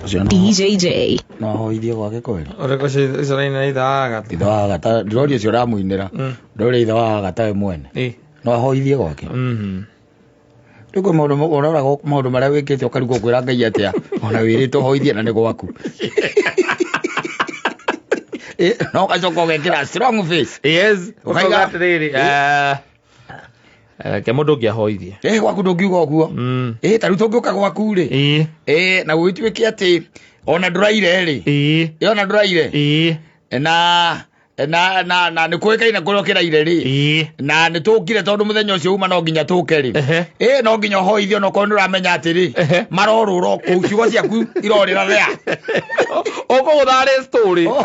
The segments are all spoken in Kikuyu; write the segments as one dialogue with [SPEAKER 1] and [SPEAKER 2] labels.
[SPEAKER 1] Ũcio no
[SPEAKER 2] DJJ.
[SPEAKER 1] no ahoithie gwake kweli.
[SPEAKER 3] Ũrĩkũ ũcio ũcio ũraina ithe wa Agatha?
[SPEAKER 1] Ithe wa Agatha, ndĩroria ũcio ũramũinĩra. Ndĩroria ithe wa Agatha we mwene. No ahoithie gwake. Rĩu kwĩ maũndũ ũrora maũndũ marĩa wĩkĩte ũkarigwo kwĩra Ngai atĩa ona wĩrĩtwo ũhoithie na nĩ gwaku. No ũgacoka ũgekĩra strong face.
[SPEAKER 3] Yes.
[SPEAKER 1] Ũkaiga-
[SPEAKER 3] Ũkauga atĩrĩrĩ, ke mũndũ ũngĩ ahoithie.
[SPEAKER 1] Gwaku ndũngiuga ũguo. Ta rĩu tũngĩũka gwaku rĩ. Na gũgĩtuĩke atĩ ona ndũraire rĩ. Ona ndũraire. Na na na na nĩ kũĩkaine kũrĩa ũkĩraire rĩ. Na nĩ tũkire tondũ mũthenya ũcio uma no nginya tũke rĩ. No nginya ũhoithio no korwo nĩ ũramenya atĩrĩ, marorũra o kũu, ciugo ciaku irorĩra there.
[SPEAKER 3] Ũkũgũtha arĩ story.
[SPEAKER 1] Oh.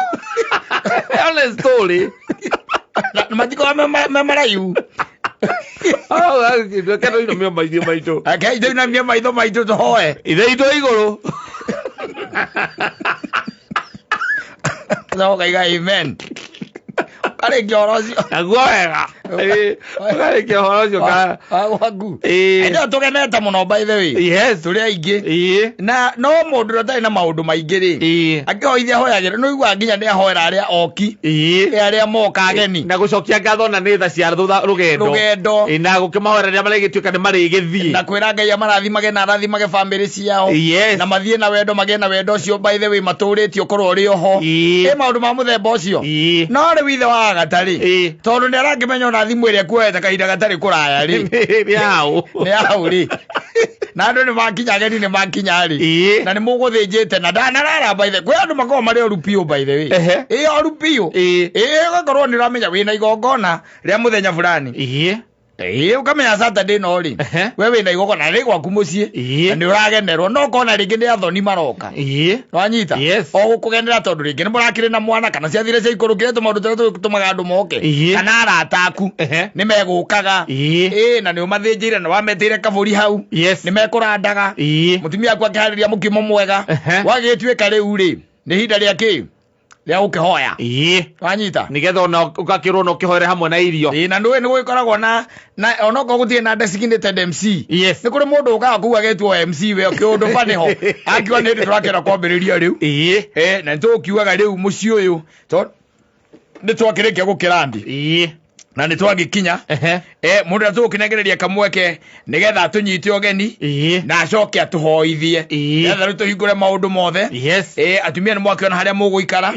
[SPEAKER 3] Arĩ story.
[SPEAKER 1] Na matikoragwo me maraihu.
[SPEAKER 3] Reke tũinamie maitho maitũ.
[SPEAKER 1] Rekei tũinamie maitho maitũ tũhoe.
[SPEAKER 3] Ithe itũ igũrũ.
[SPEAKER 1] Ũkaiga amen. Ũkarĩkia ũhoro ũcio.
[SPEAKER 3] Naguo wega. Ũkarĩkia ũhoro ũcio ka-
[SPEAKER 1] Wa gwaku. Ĩno tũgenete mũno by the way.
[SPEAKER 3] Yes.
[SPEAKER 1] Tũrĩ aingĩ. Na no mũndũ ũrĩa ũtarĩ na maũndũ maingĩ rĩ. Akĩhoithia ahoyagĩra, nĩ ũiguaga nginya nĩ ahoera arĩa oki. Arĩa moka ageni.
[SPEAKER 3] Na gũcokia ngatho na nĩ tha cia thutha rũgendo.
[SPEAKER 1] Rũgendo.
[SPEAKER 3] Na gũkĩmahoera rĩrĩa marĩgĩtuĩka nĩ marĩgĩthiĩ.
[SPEAKER 1] Na kwĩra Ngai amarathimage na arathimage bamĩrĩ ciao.
[SPEAKER 3] Yes.
[SPEAKER 1] Na mathiĩ na wendo magĩe na wendo ũcio by the way matũrĩtio ũkorwo ũrĩ oho. Maũndũ ma mũthemba ũcio. No rĩu ithe wa Agatha rĩ, tondũ nĩ arakĩmenya ona thimũ ĩrĩa kuoete kahinda gatarĩ kũraya rĩ.
[SPEAKER 3] Nĩ hau.
[SPEAKER 1] Nĩ hau rĩ. Na andũ nĩ makinya, ageni nĩ makinya rĩ. Na nĩ mũgũthĩnjĩte na ndanarara by the way. Kwĩ andũ makoragwo marĩ oru biũ by the way. Oru biũ. Ũgakorwo nĩ ũramenya wĩna igongona rĩa mũthenya fulani. Ũkamenya Saturday no rĩ, we wĩna igongona rĩ gwaku mũciĩ, na nĩ ũragenerwo, no ũkona rĩngĩ nĩ athoni maroka. Nĩwanyita? O gũkũgenera tondũ rĩngĩ nĩ mũrakĩrĩ na mwana kana ciathire cia ikũrũkire tũmaũndũ tũrĩa tũtũmaga andũ moke. Kana arata aku nĩ megũkaga. Na nĩ ũmathĩnjĩire na wametĩire kabũri hau. Nĩ mekũrandaga. Mũtumia waku akĩharĩria mũkimo mwega. Wagĩtuĩka rĩu rĩ, nĩ ihinda rĩa kĩ? Rĩa gũkĩhoya. Wanyita?
[SPEAKER 3] Nĩgetha ona ũgakĩrwo na ũkĩhoere hamwe na irio.
[SPEAKER 1] Na nĩũĩ nĩ gũgĩkoragwo na onokorwo gũtirĩ na designated MC.
[SPEAKER 3] Yes.
[SPEAKER 1] Nĩ kũrĩ mũndũ ũkaga kũu agetwo MC we kĩũndũ ba nĩho. Akiuga nĩ hĩndĩ tũrakĩenda kwambĩrĩria rĩu. Na nĩ tũgũkiugaga rĩu mũciĩ ũyũ, nĩ twakĩrĩkia gũkĩrandi. Na nĩ twagĩkinya. Mũndũ ũrĩa tũgũkĩnengereria kamweke nĩgetha atũnyite ũgeni na acoke atũhoithie. Nĩgetha rĩu tũhingũre maũndũ mothe. Atumia nĩ mwakĩona harĩa mũgũikara.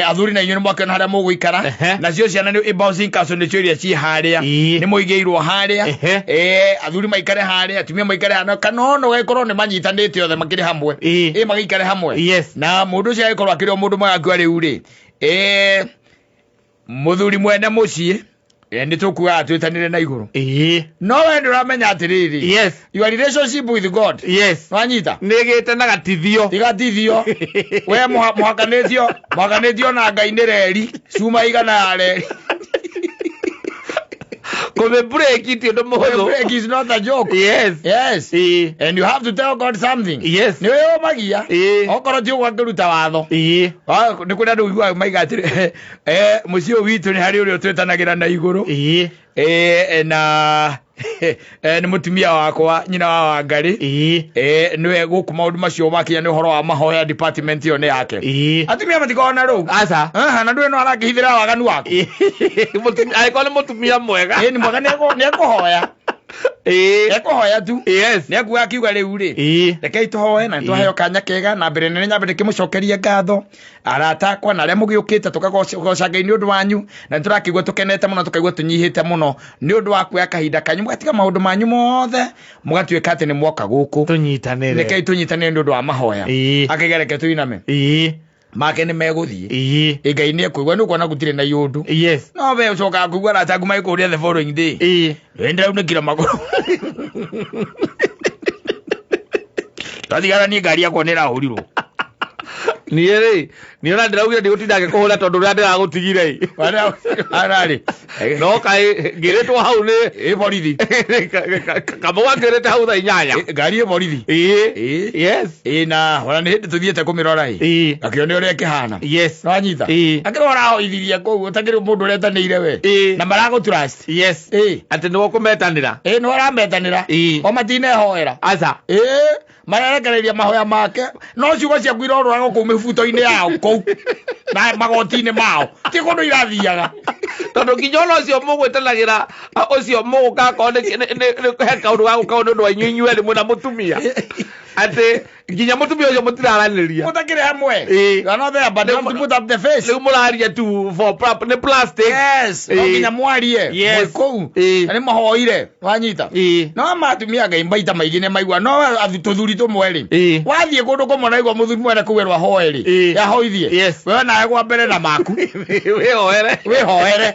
[SPEAKER 1] Athuri na inyuĩ nĩ mwakĩona harĩa mũgũikara. Nacio ciana nĩ bouncing castle nĩcio iria ciĩ harĩa. Nĩ mũigĩirwo harĩa. Athuri maikare harĩa, atumia maikare harĩa. Kana ona ũgagĩkorwo nĩ manyitanĩte othe makĩrĩ hamwe. Magĩikare hamwe. Na mũndũ ũcio agĩkorwo akĩrĩ o mũndũ mwega akiuga rĩu rĩ. Mũthuri mwene mũciĩ, nĩ tũkuaga twĩtanĩre na igũrũ. No we nĩ ũramenya atĩrĩrĩ. Your relationship with God. Wanyita?
[SPEAKER 3] Nĩ ĩgĩte na gatithio.
[SPEAKER 1] Ti gatithio. We mũhakanĩtio na Ngai nĩ reri. Cuma igana ya reri.
[SPEAKER 3] Kũmĩ break ti ũndũ mũhũthũ.
[SPEAKER 1] Kũmĩ break is not a joke. Yes. And you have to tell God something. Nĩ wĩyũmagia. Okorwo ti ũguo angĩruta watho. Nĩ kũrĩ andũ ũiguaga maiga atĩrĩ, mũciĩ ũyũ witũ nĩ harĩ ũrĩa ũtwĩtanagĩra na igũrũ. Na, nĩ mũtumia wakwa, nyina wa Wangarĩ. Nĩwe gũkũ maũndũ macio makinya nĩ ũhoro wa mahoya department ĩyo nĩ yake. Atumia matikoragwo na rũu.
[SPEAKER 3] Aca.
[SPEAKER 1] Aha, na ndũĩ no arakĩhithĩra waganu waku.
[SPEAKER 3] Mũtumia, angĩkorwo nĩ mũtumia mwega.
[SPEAKER 1] Nĩ mwega, nĩ ekũhoya. Ekũhoya tu. Nĩ ekuga akiuga rĩu rĩ. Rekei tũhoe na nĩtwaheo kanya kega na mbere nene nyambe ndĩkĩmũcokerie ngatho. Arata akwa na arĩa mũgĩũkĩte tũkagoca Ngai nĩ ũndũ wanyu, na nĩtũrakĩigua tũkenete mũno, tũkaigua tũnyihĩte mũno nĩ ũndũ wa kuoya kahinda kanyu, mũgatiga maũndũ manyu mothe, mũgatuĩka atĩ nĩ mwoka gũkũ.
[SPEAKER 3] Tũnyitanĩre.
[SPEAKER 1] Rekei tũnyitanĩre nĩ ũndũ wa mahoya. Akĩiga reke tũiname. Make nĩ megũthiĩ. Ngai nĩ ekũigua, nĩ ũkuona gũtirĩ na iũndũ. No we ũcokaga kũigua arata aku magĩkũria the following day. Nĩ ndĩraunĩkire magũrũ. Twatigana niĩ ngari yakwa nĩ ĩrahũrirwo.
[SPEAKER 3] Niĩ rĩ, niĩ ona ndĩraugire ndigũtinda ngĩkũhũra tondũ ũrĩa ndĩragũtigire ĩ.
[SPEAKER 1] Ararĩ.
[SPEAKER 3] No kaĩ ngĩrĩtwo hau nĩ
[SPEAKER 1] Ĩ borithi.
[SPEAKER 3] Kamau angĩrĩte hau thaa 8.
[SPEAKER 1] Ngari ĩ borithi.
[SPEAKER 3] Ĩĩ.
[SPEAKER 1] Ĩĩ.
[SPEAKER 3] Yes.
[SPEAKER 1] Ĩ na ona nĩ hĩndĩ tũthiĩte kũmĩrora ĩ.
[SPEAKER 3] Ĩĩ.
[SPEAKER 1] Akĩone ũrĩa ĩkĩhana.
[SPEAKER 3] Yes.
[SPEAKER 1] Nĩwanyita?
[SPEAKER 3] Ĩĩ.
[SPEAKER 1] Akĩrĩ ũrahoithirie kũu ũtakĩrĩ mũndũ ũretanĩire we.
[SPEAKER 3] Ĩĩ.
[SPEAKER 1] Na maragũ trust.
[SPEAKER 3] Yes.
[SPEAKER 1] Ĩĩ.
[SPEAKER 3] Atĩ nĩwe ũkũmetanĩra.
[SPEAKER 1] Ĩĩ nĩ ũrametanĩra.
[SPEAKER 3] Ĩĩ.
[SPEAKER 1] O matinehoera.
[SPEAKER 3] Aca.
[SPEAKER 1] Ĩĩ marerekereiria mahoya make no ciugo ciaku irorũraga kũu mĩbuto-inĩ yao kũu na magoti-inĩ mao ti kũndũ irathiaga.
[SPEAKER 3] Tondũ nginya ona ũcio mũgwĩtanagĩra ũcio mũgũka akorwo nĩ he kaũndũ gagũka nĩ ũndũ wa inyuĩ inyuerĩ mwĩna mũtumia atĩ nginya mũtumia ũcio mũtiraranĩria.
[SPEAKER 1] Mũtakĩrĩ hamwe.
[SPEAKER 3] Ĩĩ.
[SPEAKER 1] You are not there but you have to put up the face.
[SPEAKER 3] Rĩu mũraria tu for nĩ plastic.
[SPEAKER 1] Yes. No
[SPEAKER 3] Ĩĩ.
[SPEAKER 1] nginya mwarie.
[SPEAKER 3] Yes.
[SPEAKER 1] Mwĩ kũu.
[SPEAKER 3] Ĩĩ.
[SPEAKER 1] Na nĩ mahoire. Wanyita.
[SPEAKER 3] Ĩĩ.
[SPEAKER 1] No matumia Ngai maita maingĩ nĩ maigua no tũthuri tũmwe rĩ.
[SPEAKER 3] Ĩĩ.
[SPEAKER 1] Wathiĩ kũndũ kũmwe na igua mũthuri mwene kũu erwo ahoe rĩ.
[SPEAKER 3] Ĩĩ.
[SPEAKER 1] Ahoithie.
[SPEAKER 3] Yes.
[SPEAKER 1] We nawe gwa mbere na maku.
[SPEAKER 3] Wĩhoere.
[SPEAKER 1] Wĩhoere.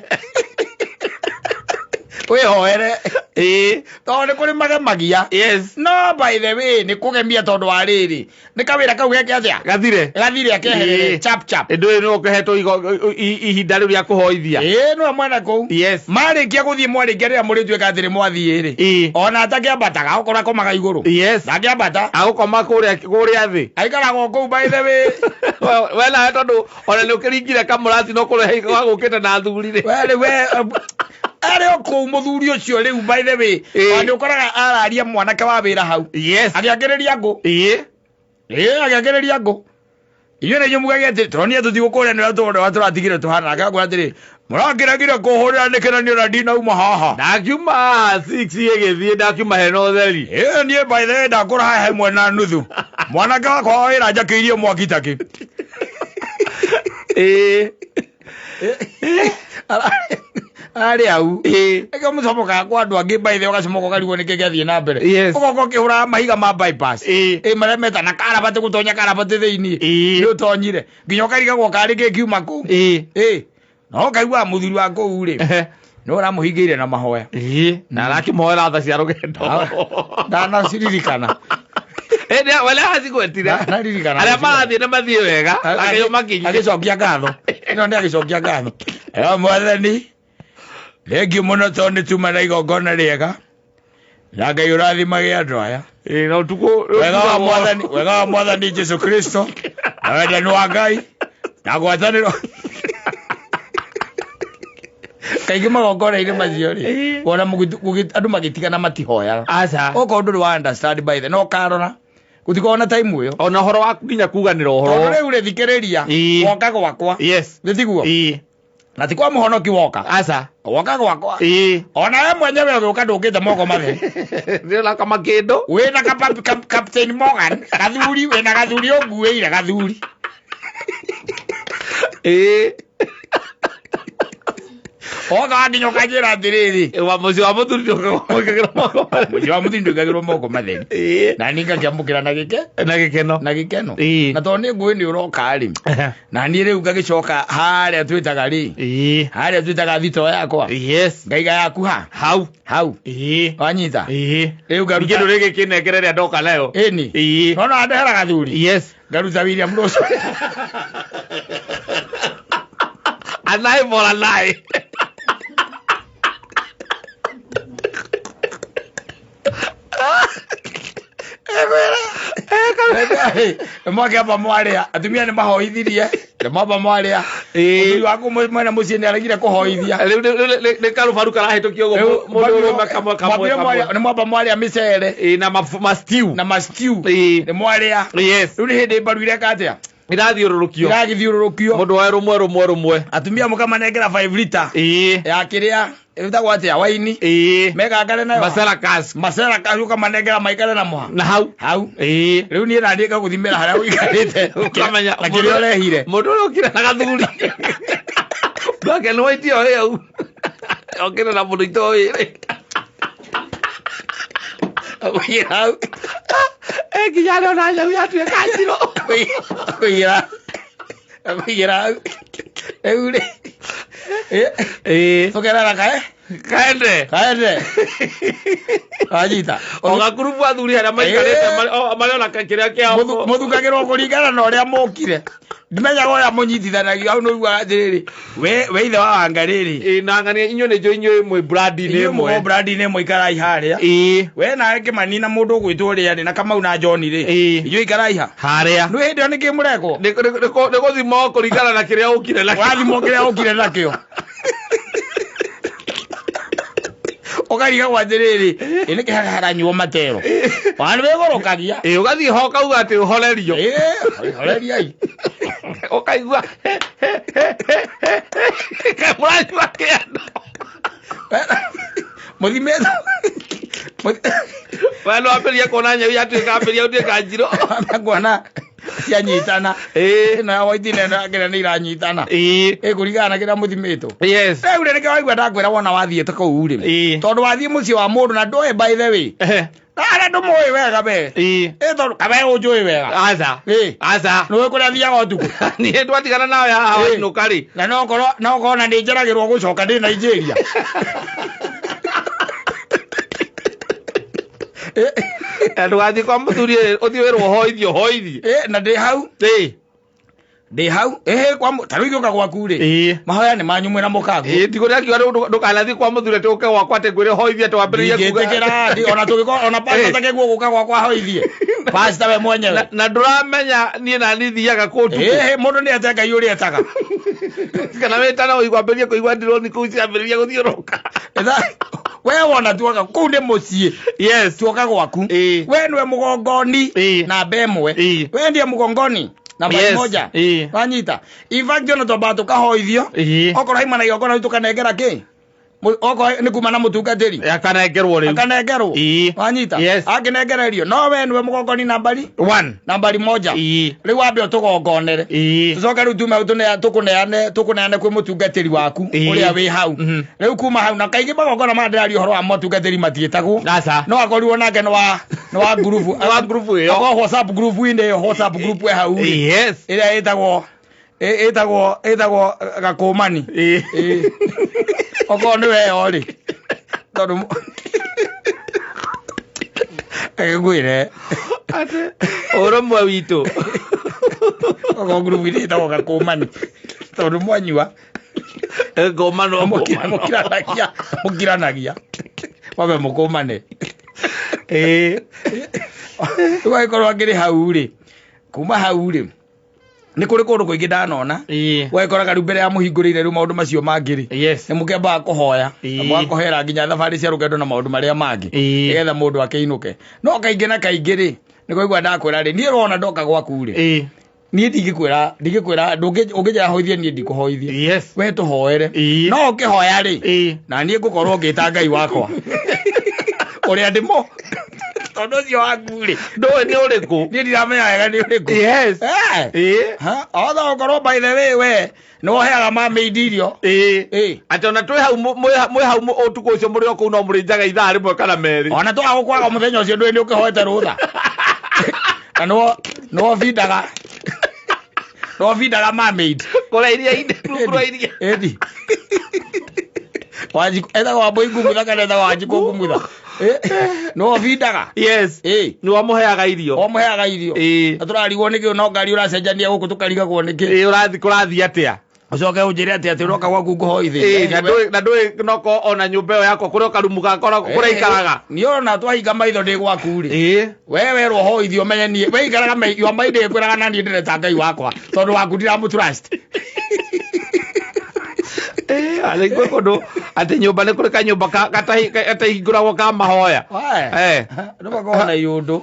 [SPEAKER 1] Wĩhoere.
[SPEAKER 3] Ĩĩ.
[SPEAKER 1] Tondũ nĩ kũrĩ magemagia.
[SPEAKER 3] Yes.
[SPEAKER 1] No by the way nĩ kũgemia tondũ wa rĩrĩ. Nĩ kawĩra kau geke atĩa?
[SPEAKER 3] Gathire.
[SPEAKER 1] Gathire akeherere
[SPEAKER 3] Ĩĩ.
[SPEAKER 1] chap chap.
[SPEAKER 3] Ĩndũ ĩyo nĩwe ũkĩhetwo ihinda rĩu rĩa kũhoithia.
[SPEAKER 1] Ĩĩ nĩwe mwene kũu.
[SPEAKER 3] Yes.
[SPEAKER 1] Marĩkia gũthiĩ mwarĩkia rĩrĩa mũrĩtuĩka atĩ nĩ mwathiĩ rĩ.
[SPEAKER 3] Ĩĩ.
[SPEAKER 1] Ona atakĩambataga okorwo akomaga igũrũ.
[SPEAKER 3] Yes.
[SPEAKER 1] Ndangĩambata.
[SPEAKER 3] Agũkoma kũrĩa thĩ.
[SPEAKER 1] Aikaraga o kũu by the way.
[SPEAKER 3] We nawe tondũ ona nĩ ũkĩringire kamũrati no kũrehe wagũkĩte na athuri rĩ.
[SPEAKER 1] We rĩu we arĩ o kũu mũthuri ũcio rĩu by the way.
[SPEAKER 3] Ĩĩ.
[SPEAKER 1] Ona nĩ ũkoraga araria mwanake wa wĩra hau.
[SPEAKER 3] Yes.
[SPEAKER 1] Agĩakĩrĩria ngũ.
[SPEAKER 3] Ĩĩ.
[SPEAKER 1] Ĩĩ agĩakĩrĩria ngũ. Inyuĩ nĩ inyuĩ mugage atĩ tũronire tũtigũkũrĩa nĩ ũrĩa tũratigire tũhana. Nake akwĩra atĩrĩ mũrakĩregire kũhũrĩra nĩkĩ na niĩ ona ndinauma haha.
[SPEAKER 3] Ndakiuma 6 ĩgĩthiĩ ndakiuma hena ũtheri.
[SPEAKER 1] Ĩĩ niĩ by the way ndakũra haha ĩmwe na nuthu. Mwanake wakwa wa wĩra njakĩirie mwaki takĩ.
[SPEAKER 3] Ĩĩ.
[SPEAKER 1] Arĩ hau.
[SPEAKER 3] Ĩĩ.
[SPEAKER 1] Ĩkĩo mũcomokaga kwa andũ angĩ by the way ũgacomoka ũkarigwo nĩkĩ gĩathiĩ na mbere.
[SPEAKER 3] Yes.
[SPEAKER 1] Ũgoka ũkĩhũraga mahiga ma bypass.
[SPEAKER 3] Ĩĩ.
[SPEAKER 1] Ĩ marĩa metana karabati gũtonya karabati thĩinĩ.
[SPEAKER 3] Ĩĩ.
[SPEAKER 1] Nĩ ũtonyire. Nginya ũkarigagwo karĩ kĩ kiuma kũu.
[SPEAKER 3] Ĩĩ.
[SPEAKER 1] Ĩĩ. No ũkaigua mũthuri wa kũu rĩ. Nĩ ũramũhingĩire na mahoya.
[SPEAKER 3] Ĩĩ. Na arakĩmũhoera tha cia rũgendo.
[SPEAKER 1] Ndanaciririkana.
[SPEAKER 3] Ĩĩ we nĩ acigwetire.
[SPEAKER 1] Ndanaririkana.
[SPEAKER 3] Arĩa marathiĩ nĩ mathiĩ wega. Akĩo makinye.
[SPEAKER 1] Agĩcokia ngatho. Ĩno nĩ agĩcokia ngatho. Ĩyo mwathani. Thengiũ mũno tondũ nĩ tuma na igongona rĩega. Na Ngai ũrathimage andũ aya.
[SPEAKER 3] Ĩĩ na ũtukũ.
[SPEAKER 1] Wega wa mwathani, wega wa mwathani Jesu Kristo. Na wendani wa Ngai. Na ngwatanĩro. Kaingĩ magongona-inĩ macio rĩ, wona andũ magĩtigana matihoyaga.
[SPEAKER 3] Aca.
[SPEAKER 1] Okorwo ndũrĩ wa understand by the no ũkarora. Gũtikoragwo na time ĩyo.
[SPEAKER 3] Ona ũhoro wa nginya kuganĩra
[SPEAKER 1] Tondũ
[SPEAKER 3] ũhoro.
[SPEAKER 1] rĩu rĩ thikĩrĩria,
[SPEAKER 3] Ĩĩ.
[SPEAKER 1] woka gwakwa.
[SPEAKER 3] Yes.
[SPEAKER 1] Nĩ tiguo?
[SPEAKER 3] Ĩĩ.
[SPEAKER 1] Na ti kwa mũhonoki woka.
[SPEAKER 3] Aca.
[SPEAKER 1] Woka gwakwa.
[SPEAKER 3] Ĩĩ.
[SPEAKER 1] Ona we mwenyewe ũgĩũka ndũkĩte moko matheri.
[SPEAKER 3] Nĩ ũraka makĩndũ.
[SPEAKER 1] Wĩna Captain Morgan, gathuri, wĩna gathuri ũnguĩire gathuri.
[SPEAKER 3] Ĩĩ.
[SPEAKER 1] Woka wakinya ũkanjĩra atĩrĩrĩ.
[SPEAKER 3] Wa mũciĩ wa mũthuri ndũkagĩrwo moko matheri.
[SPEAKER 1] Mũciĩ wa mũthuri ndũkagĩrwo moko matheri.
[SPEAKER 3] Ĩĩ.
[SPEAKER 1] Na niĩ ngakĩamũkĩra na gĩke.
[SPEAKER 3] Na gĩkeno.
[SPEAKER 1] Na gĩkeno.
[SPEAKER 3] Ĩĩ.
[SPEAKER 1] Na tondũ nĩ ngũĩ nĩ ũroka rĩ. Na niĩ rĩu ngagĩcoka harĩa twĩtaga rĩ.
[SPEAKER 3] Ĩĩ.
[SPEAKER 1] Harĩa twĩtaga thitoo yakwa.
[SPEAKER 3] Yes.
[SPEAKER 1] Ngaiga yaku ha.
[SPEAKER 3] Hau.
[SPEAKER 1] Hau.
[SPEAKER 3] Ĩĩ.
[SPEAKER 1] Wanyita.
[SPEAKER 3] Ĩĩ.
[SPEAKER 1] Rĩu ngaruta.
[SPEAKER 3] Kĩndũ rĩngĩ kĩnengere rĩrĩa ndoka nayo.
[SPEAKER 1] Ĩni.
[SPEAKER 3] Ĩĩ.
[SPEAKER 1] No no andehera gathuri.
[SPEAKER 3] Yes.
[SPEAKER 1] Ngaruta William Ruto.
[SPEAKER 3] Anai bora nai.
[SPEAKER 1] Mwakĩamba mwarĩa atumia nĩ mahoithirie nĩ mwamba mwarĩa
[SPEAKER 3] Ĩĩ.
[SPEAKER 1] mũthuri waku mwene mũciĩ nĩ aregire kũhoithia
[SPEAKER 3] Rĩu nĩ karũbaru karahĩtũkio ũguo mũndũ ũrũme kamwe kamwe kamwe.
[SPEAKER 1] nĩ mwamba mwarĩa mĩcere
[SPEAKER 3] Ĩĩ na ma stew.
[SPEAKER 1] na ma stew
[SPEAKER 3] Ĩĩ.
[SPEAKER 1] nĩ mwarĩa
[SPEAKER 3] Yes.
[SPEAKER 1] rĩu nĩ hĩndĩ mbaru ireka atĩa
[SPEAKER 3] Irathiũrũrũkio.
[SPEAKER 1] iragĩthiũrũrũkio
[SPEAKER 3] Mũndũ oe rũmwe rũmwe rũmwe.
[SPEAKER 1] atumia mũkamanengera 5 lita
[SPEAKER 3] Ĩĩ.
[SPEAKER 1] ya kĩrĩa ĩtagwo atĩa waini
[SPEAKER 3] Ĩĩ.
[SPEAKER 1] megangare nayo
[SPEAKER 3] Masera cask.
[SPEAKER 1] macera kacu ũkamanengera maikare na mũha
[SPEAKER 3] Na hau.
[SPEAKER 1] hau
[SPEAKER 3] Ĩĩ.
[SPEAKER 1] rĩu niĩ naniĩ ngagũthimĩra harĩa ũikarĩte
[SPEAKER 3] Ũkamenya
[SPEAKER 1] na kĩrĩa ũrehire
[SPEAKER 3] Mũndũ ũrĩa ũkire na gathuri. Black and white ĩyo ĩ hau. Okire na mũndũ itoĩ rĩ.
[SPEAKER 1] Kũigĩra hau.
[SPEAKER 3] Nginya arĩa ona nyau yatuĩka njirũ.
[SPEAKER 1] Kũigĩra kũigĩra hau. Rĩu rĩ
[SPEAKER 3] Ĩĩ.
[SPEAKER 1] tũkerara kae
[SPEAKER 3] Kaende.
[SPEAKER 1] kaende wanyita
[SPEAKER 3] O gakurubu athuri arĩa maikarĩte marĩ ona kĩrĩa kĩao.
[SPEAKER 1] Mũthukagĩrwo kũringana na ũrĩa mũkire. Ndimenyaga ũrĩa mũnyitithanagia hau nĩũiguaga atĩrĩrĩ we ithe wa wanga rĩrĩ
[SPEAKER 3] Ĩĩ, na ng'ania inyuĩ nĩ njũĩ inyuĩ mwĩ brand-inĩ
[SPEAKER 1] inyuĩ
[SPEAKER 3] ĩmwe.
[SPEAKER 1] mũgo brand-inĩ ĩmwe ikarai harĩa
[SPEAKER 3] Ĩĩ.
[SPEAKER 1] we nawe kĩmani na mũndũ ũgwĩtwo ũrĩa rĩ na kamau na John rĩ
[SPEAKER 3] Ĩĩ.
[SPEAKER 1] inyuĩ ikarai ha
[SPEAKER 3] Harĩa.
[SPEAKER 1] nĩ hĩndĩ ĩyo nĩkĩ mũrekwo
[SPEAKER 3] Nĩ gũthimwo kũringana na kĩrĩa ũkire nakĩo.
[SPEAKER 1] ũrathimwo kĩrĩa ũkire nakĩo ũkarigagwo atĩrĩrĩ ĩ nĩkĩ haha haranyuo matero wana wĩgũrũkagia
[SPEAKER 3] Ĩĩ, ũgathiĩ ho ũkauga atĩ ũhorerio.
[SPEAKER 1] Ĩĩ, horeriai
[SPEAKER 3] Ũkaigua kaĩ mũranyua kĩano.
[SPEAKER 1] mũthimĩtwo
[SPEAKER 3] We nĩ wambĩrĩria kuona nyau yatuĩka ambĩrĩria gũtuĩka njirũ.
[SPEAKER 1] kuona cianyitana
[SPEAKER 3] Ĩĩ.
[SPEAKER 1] ĩno ya white na ĩno ya kĩrĩa nĩ iranyitana
[SPEAKER 3] Ĩĩ.
[SPEAKER 1] ĩkũringana na kĩrĩa mũthimĩtwo
[SPEAKER 3] Yes.
[SPEAKER 1] rĩu rĩ nĩkĩo waigua ndakwĩra wona wathiĩte kũu rĩ
[SPEAKER 3] Ĩĩ.
[SPEAKER 1] tondũ wathiĩ mũciĩ wa mũndũ na ndũĩ by the way
[SPEAKER 3] Ehe.
[SPEAKER 1] na arĩa ndũmũĩ wega we
[SPEAKER 3] Ĩĩ.
[SPEAKER 1] ĩ tondũ kawe ũnjũĩ wega
[SPEAKER 3] Aca.
[SPEAKER 1] Ĩĩ.
[SPEAKER 3] Aca.
[SPEAKER 1] nĩũĩ kũrĩa thiaga ũtukũ
[SPEAKER 3] Niĩ twatigana nawe haha
[SPEAKER 1] Ĩĩ.
[SPEAKER 3] wainũka rĩ.
[SPEAKER 1] na nokorwo nokorwo na nĩ njeragĩrwo gũcoka ndĩ Nigeria
[SPEAKER 3] Na ndũgathiĩ kwa mũthuri ĩ, ũthiĩ wĩrwo hoithie hoithie.
[SPEAKER 1] Ĩ, na ndĩ hau
[SPEAKER 3] Ĩĩ.
[SPEAKER 1] ndĩ hau ĩhĩ kwa ta rĩu ingĩũka gwaku rĩ
[SPEAKER 3] Ĩĩ.
[SPEAKER 1] mahoya nĩ manyu mwĩna mũkagu
[SPEAKER 3] Ĩĩ, ti kũrĩa akiuga rĩu ndũkanathiĩ kwa mũthuri atĩ ũke gwakwa atĩ ngwĩre hoithie atĩ wambĩrĩrie kuga-
[SPEAKER 1] ndingĩtĩkĩra ona tũgĩkorwo ona pastor
[SPEAKER 3] Ĩ.
[SPEAKER 1] takĩguo gũka gwakwa hoithie pastor we mwenyewe
[SPEAKER 3] na ndũramenya niĩ na niĩ thiaga kũ ũtukũ.
[SPEAKER 1] ĩhĩ mũndũ nĩ ete Ngai ũrĩa etaga
[SPEAKER 3] Kana wĩtana ũigua ambĩrĩrie kũigua ndironi kũu ciambĩrĩria gũthiũrũrũka.
[SPEAKER 1] We wona tuoka kũu nĩ mũciĩ
[SPEAKER 3] Yes.
[SPEAKER 1] tuoka gwaku
[SPEAKER 3] Ĩĩ.
[SPEAKER 1] we nĩwe mũgongoni
[SPEAKER 3] Ĩĩ.
[SPEAKER 1] namba ĩmwe
[SPEAKER 3] Ĩĩ.
[SPEAKER 1] we ndiye mũgongoni namba
[SPEAKER 3] Yes.
[SPEAKER 1] moja
[SPEAKER 3] Ĩĩ.
[SPEAKER 1] wanyita in fact ona twambaga tũkahoithio
[SPEAKER 3] Ĩĩ.
[SPEAKER 1] okorwo haima na igongona rĩu tũkanengera kĩ okorwo nĩ kuma na mũtungatĩri
[SPEAKER 3] Akanengerwo rĩu.
[SPEAKER 1] akanengerwo
[SPEAKER 3] Ĩĩ.
[SPEAKER 1] wanyita
[SPEAKER 3] Yes.
[SPEAKER 1] akĩnengererio no we nĩwe mũgongoni nambari
[SPEAKER 3] One.
[SPEAKER 1] nambari moja
[SPEAKER 3] Ĩĩ.
[SPEAKER 1] rĩu wambe ũtũgongonere
[SPEAKER 3] Ĩĩ.
[SPEAKER 1] tucoke rĩu tume hau tũkũneane kwĩ mũtungatĩri waku
[SPEAKER 3] Ĩĩ.
[SPEAKER 1] ũrĩa wĩ hau
[SPEAKER 3] Mhm.
[SPEAKER 1] rĩu kuma hau na kaingĩ magongona maya ndĩraria ũhoro wa mũtungatĩri matiĩtagwo
[SPEAKER 3] Aca.
[SPEAKER 1] no akorirwo nake nĩ wa nĩ wa ngurubu
[SPEAKER 3] Nĩ wa ngurubu ĩyo.
[SPEAKER 1] akorwo whatsapp group-inĩ ĩyo whatsapp group ĩ hau rĩ
[SPEAKER 3] Yes.
[SPEAKER 1] ĩrĩa ĩtagwo ĩtagwo ĩtagwo gakũmani
[SPEAKER 3] Ĩĩ.
[SPEAKER 1] Ĩĩ. Okorwo nĩ weyo rĩ tondũ ngwĩre
[SPEAKER 3] Atĩ ũrũmwe witũ.
[SPEAKER 1] okorwo ngurubu-inĩ ĩtagwo gakũmani tondũ mwanyua
[SPEAKER 3] Ngũmano ngũmano.
[SPEAKER 1] mũkiranagia mũkiranagia wambe mũkũmane
[SPEAKER 3] Ĩĩ.
[SPEAKER 1] rĩu agĩkorwo akĩrĩ hau rĩ kuma hau rĩ nĩ kũrĩ kũndũ kũingĩ ndanona
[SPEAKER 3] Ĩĩ.
[SPEAKER 1] ũgagĩkoraga rĩu mbere ya mũhingũrĩire rĩu maũndũ macio mangĩ rĩ
[SPEAKER 3] Yes.
[SPEAKER 1] nĩ mũkĩambaga kũhoya
[SPEAKER 3] Ĩĩ.
[SPEAKER 1] na mũgakũhera nginya thabarĩ cia rũgendo na maũndũ marĩa mangĩ
[SPEAKER 3] Ĩĩ.
[SPEAKER 1] nĩgetha mũndũ akĩinũke no kaingĩ na kaingĩ rĩ nĩ kũigua ndakwĩra rĩ niĩ wona ndoka gwaku rĩ
[SPEAKER 3] Ĩĩ.
[SPEAKER 1] niĩ ndingĩkwĩra ndingĩkwĩra ũngĩnjĩra hoithie niĩ ndikũhoithie
[SPEAKER 3] Yes.
[SPEAKER 1] we tũhoere
[SPEAKER 3] Ĩĩ.
[SPEAKER 1] no ũkĩhoya rĩ
[SPEAKER 3] Ĩĩ.
[SPEAKER 1] na niĩ ngũkorwo ngĩta ngai wakwa ũrĩa ndĩmo tondũ ũcio waku rĩ
[SPEAKER 3] Ndũĩ nĩ ũrĩkũ.
[SPEAKER 1] niĩ ndiramenya wega nĩ ũrĩkũ
[SPEAKER 3] Yes.
[SPEAKER 1] Eh.
[SPEAKER 3] Ĩĩ.
[SPEAKER 1] Ha? Otho ũkorwo by the way we nĩ woheaga mamaid irio
[SPEAKER 3] Ĩĩ.
[SPEAKER 1] Ĩĩ.
[SPEAKER 3] Atĩ ona twĩ hau mwĩ hau ũtukũ ũcio mũrĩ o kũu no mũrĩ njaga ithaa rĩmwe kana merĩ.
[SPEAKER 1] ona twaga gũkwaga mũthenya ũcio ndũĩ nĩ ũkĩhoete rũtha na nĩwo bindaga nĩwo bindaga mamaid
[SPEAKER 3] Kũrĩa iria-inĩ, rungu rwa iria.
[SPEAKER 1] ĩni Wanjikũ etagwo Wambũi Ngumutha kana etagwo Wanjikũ Ngumutha nĩwo bindaga
[SPEAKER 3] Yes.
[SPEAKER 1] ĩĩ
[SPEAKER 3] Nĩ wamũheaga irio.
[SPEAKER 1] wamũheaga irio
[SPEAKER 3] Ĩĩ.
[SPEAKER 1] na tũrarigwo nĩkĩ no ngari ũracenjania gũkũ tũkarigagwo nĩkĩ
[SPEAKER 3] Ĩĩ ũrathiĩ kũrathiĩ atĩa?
[SPEAKER 1] ũcoke ũnjĩre atĩ atĩ ũroka gwaku
[SPEAKER 3] Ĩĩ,
[SPEAKER 1] ngũhoithĩrie
[SPEAKER 3] na ndũĩ na ndũĩ noko ona nyũmba ĩyo yakwa kũrĩa karumu gakora kũrĩa ikaraga.
[SPEAKER 1] niĩ ona twahinga maitho ndĩ gwaku rĩ
[SPEAKER 3] Ĩĩ.
[SPEAKER 1] we werwo hoithio menye niĩ we ikaraga your mind ĩkwĩraga na niĩ ndĩreta ngai wakwa tondũ waku ndiramũ trust
[SPEAKER 3] Ĩĩ, arĩ gwĩ kũndũ atĩ nyũmba nĩ kũrĩ kanyũmba gatahingũragwo ka mahoya. Eh.
[SPEAKER 1] nĩ makoragwo na iũndũ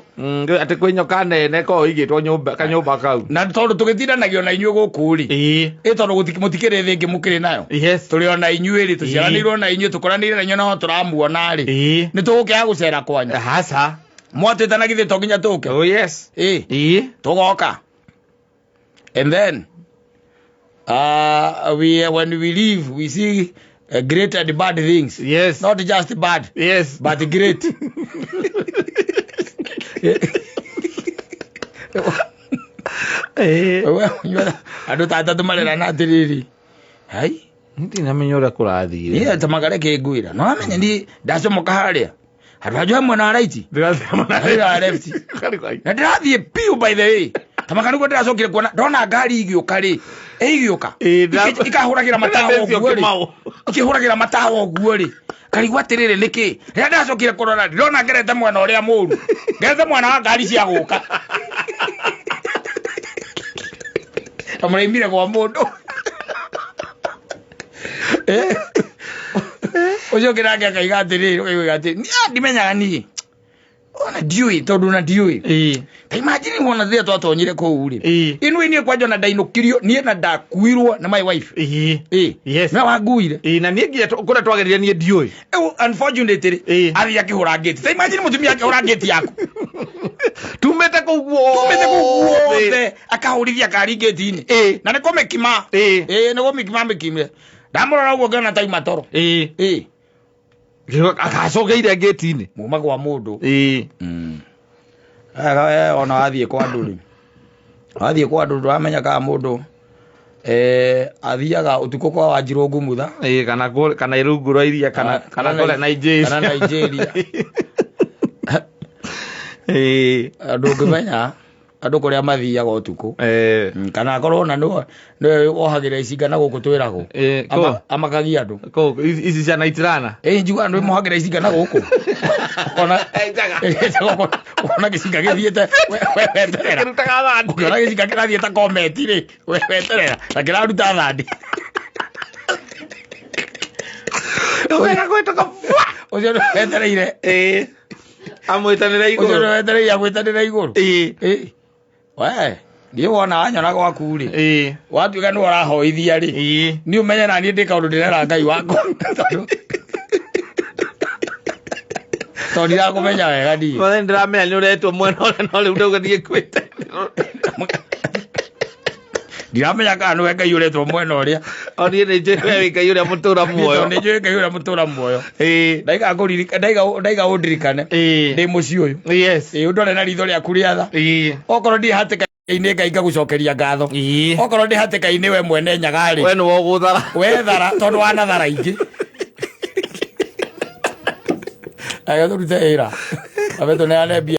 [SPEAKER 3] Atĩ kwĩ nyoka nene ĩkoragwo ĩigĩtwo nyũmba kanyũmba kau.
[SPEAKER 1] na tondũ tũgĩtindanagio na inyuĩ gũkũ rĩ
[SPEAKER 3] Ĩĩ.
[SPEAKER 1] ĩ tondũ mũtikĩrĩ thĩ ĩngĩ mũkĩrĩ nayo
[SPEAKER 3] Yes.
[SPEAKER 1] tũrĩ ona inyuĩ rĩ tũciaranĩirwo na inyuĩ tũkũranĩire na inyuĩ no tũramuona rĩ
[SPEAKER 3] Ĩĩ.
[SPEAKER 1] nĩ tũgũkĩaga gũcera kwanyu
[SPEAKER 3] Aca.
[SPEAKER 1] mwatwĩtana githĩ to nginya tũke
[SPEAKER 3] Oh yes.
[SPEAKER 1] ĩ
[SPEAKER 3] Ĩĩ.
[SPEAKER 1] tũgoka and then we when we leave we see great and bad things
[SPEAKER 3] Yes.
[SPEAKER 1] not just bad
[SPEAKER 3] Yes.
[SPEAKER 1] but great
[SPEAKER 3] Ĩĩ.
[SPEAKER 1] We, ũnyua- andũ ta atatũ marerana atĩrĩrĩ hai
[SPEAKER 3] Ndinamenya ũrĩa kũrathire.
[SPEAKER 1] niĩ ta makareke ngwĩra no amenye ni ndacomoka harĩa handũ hanjũ hamwe na right
[SPEAKER 3] Ndĩrathiĩ
[SPEAKER 1] na left na ndĩrathiĩ piũ by the way Tamaka nĩguo ndĩracokire kuona ndona ngari igĩũka rĩ, ĩigĩũka
[SPEAKER 3] Ĩĩ,
[SPEAKER 1] ikahũragĩra matawa
[SPEAKER 3] Ndĩrathĩcio
[SPEAKER 1] ũguo rĩ,
[SPEAKER 3] Kĩmau.
[SPEAKER 1] ikĩhũragĩra matawa ũguo rĩ, ngarigwo atĩrĩrĩ nĩkĩ. Rĩrĩa ndacokire kũrora ndĩrona ngerete mwena ũrĩa mũru, ngerete mwena wa ngari cia gũka. Ta mũraimire kwa mũndũ. Eh. Ũcio ũngĩ nake akaiga atĩrĩrĩ, ũkaiga atĩrĩrĩ, niĩ ndimenyaga niĩ ona ndiũĩ tondũ na ndiũĩ.
[SPEAKER 3] Ĩĩ.
[SPEAKER 1] Ta imagine wona rĩrĩa twatonyire kũu rĩ,
[SPEAKER 3] Ĩĩ.
[SPEAKER 1] inui niĩ kwanja ona ndainũkirio niĩ na ndakuirwo na my wife.
[SPEAKER 3] Ĩĩ.
[SPEAKER 1] Ĩĩ.
[SPEAKER 3] Yes.
[SPEAKER 1] Nĩwe wanguire.
[SPEAKER 3] Ĩĩ, na niĩ nginya kũrĩa twagerire niĩ ndiũĩ.
[SPEAKER 1] Rĩu unfortunately
[SPEAKER 3] Ĩĩ.
[SPEAKER 1] athiĩ akĩhũra ngĩti. Ta imagine mũtumia akĩhũra ngĩti yaku.
[SPEAKER 3] Tumĩte kũu guothe.
[SPEAKER 1] Tumĩte kũu guothe akahũrithia ngari ngĩti-inĩ.
[SPEAKER 3] Ĩĩ.
[SPEAKER 1] Na nĩ kũmĩkima.
[SPEAKER 3] Ĩĩ.
[SPEAKER 1] Ĩĩ nĩ kũmĩkima amĩkimire. Ndamũrora ũguo ngĩona tauma toro.
[SPEAKER 3] Ĩĩ.
[SPEAKER 1] Ĩĩ.
[SPEAKER 3] Akacokeire ngĩti-inĩ.
[SPEAKER 1] Muma kwa mũndũ.
[SPEAKER 3] Ĩĩ.
[SPEAKER 1] Wega we ona wathiĩ kwa andũ rĩ, wathiĩ kwa andũ ndũramenya kana mũndũ athiaga ũtukũ kwa Wanjirũ Ngumutha.
[SPEAKER 3] Ĩĩ, kana kana rungu rwa iria kana kana kũrĩa Nigeria.
[SPEAKER 1] Kana Nigeria.
[SPEAKER 3] Ĩĩ.
[SPEAKER 1] Ndũngĩmenya andũ kũrĩa mathiaga ũtukũ.
[SPEAKER 3] Eh.
[SPEAKER 1] Kana akorwo ona nĩwe wohagĩra icinga na gũkũ twĩragwo.
[SPEAKER 3] Ĩĩ, kũ?
[SPEAKER 1] Amakagia andũ.
[SPEAKER 3] Kũ ici cia Naitirana.
[SPEAKER 1] Ĩĩ njugaga nĩwe mũhagĩra icinga na gũkũ. Ona
[SPEAKER 3] Njaga.
[SPEAKER 1] ona gĩcinga gĩthiĩte we weterera.
[SPEAKER 3] Kĩrutaga thandi.
[SPEAKER 1] Ũkĩona gĩcinga kĩrathiĩ ta kometi rĩ, we weterera na kĩraruta thandi.
[SPEAKER 3] Ũgeka kũhĩtũka.
[SPEAKER 1] Ũcio nĩ wetereire.
[SPEAKER 3] Ĩĩ. Amwĩtanĩre
[SPEAKER 1] Ũcio
[SPEAKER 3] igũrũ.
[SPEAKER 1] nĩ wetereire agwĩtanĩre igũrũ.
[SPEAKER 3] Ĩĩ.
[SPEAKER 1] Ĩĩ. We, niĩ wona wanyona gwaku rĩ,
[SPEAKER 3] Ĩĩ.
[SPEAKER 1] watuĩka nĩwe ũrahoithia rĩ,
[SPEAKER 3] Ĩĩ.
[SPEAKER 1] niĩ ũmenye na niĩ ndĩ kaũndũ ndĩrera Ngai wakwa. Tondũ ndirakũmenya wega niĩ.
[SPEAKER 3] Mothe ndĩramenya nĩ ũretwo mwena ũrĩa no rĩu ndauga niĩ ngwĩte.
[SPEAKER 1] Ndiramenya kana nĩwe Ngai ũretwo mwena ũrĩa.
[SPEAKER 3] O niĩ nĩ njũĩ we wĩ Ngai ũrĩa mũtũra muoyo.
[SPEAKER 1] Tondũ nĩ njũĩ Ngai ũrĩa mũtũra muoyo.
[SPEAKER 3] Ĩĩ.
[SPEAKER 1] Ndaiga ngũririka, ndaiga ũndirikane.
[SPEAKER 3] Ĩĩ.
[SPEAKER 1] Ndĩ mũciĩ ũyũ.
[SPEAKER 3] Yes.
[SPEAKER 1] Ĩĩ ũndore na ritho rĩaku rĩa tha.
[SPEAKER 3] Ĩĩ.
[SPEAKER 1] Okorwo ndirĩ hatĩka-inĩ Ngai ngagũcokeria ngatho.
[SPEAKER 3] Ĩĩ.
[SPEAKER 1] Okorwo ndĩ hatĩka-inĩ we mwene nyaga rĩ.
[SPEAKER 3] We nĩwe ũgũthara.
[SPEAKER 1] We thara tondũ wanathara ingĩ. Reke tũrute wĩra. Ambe tũneane mbia.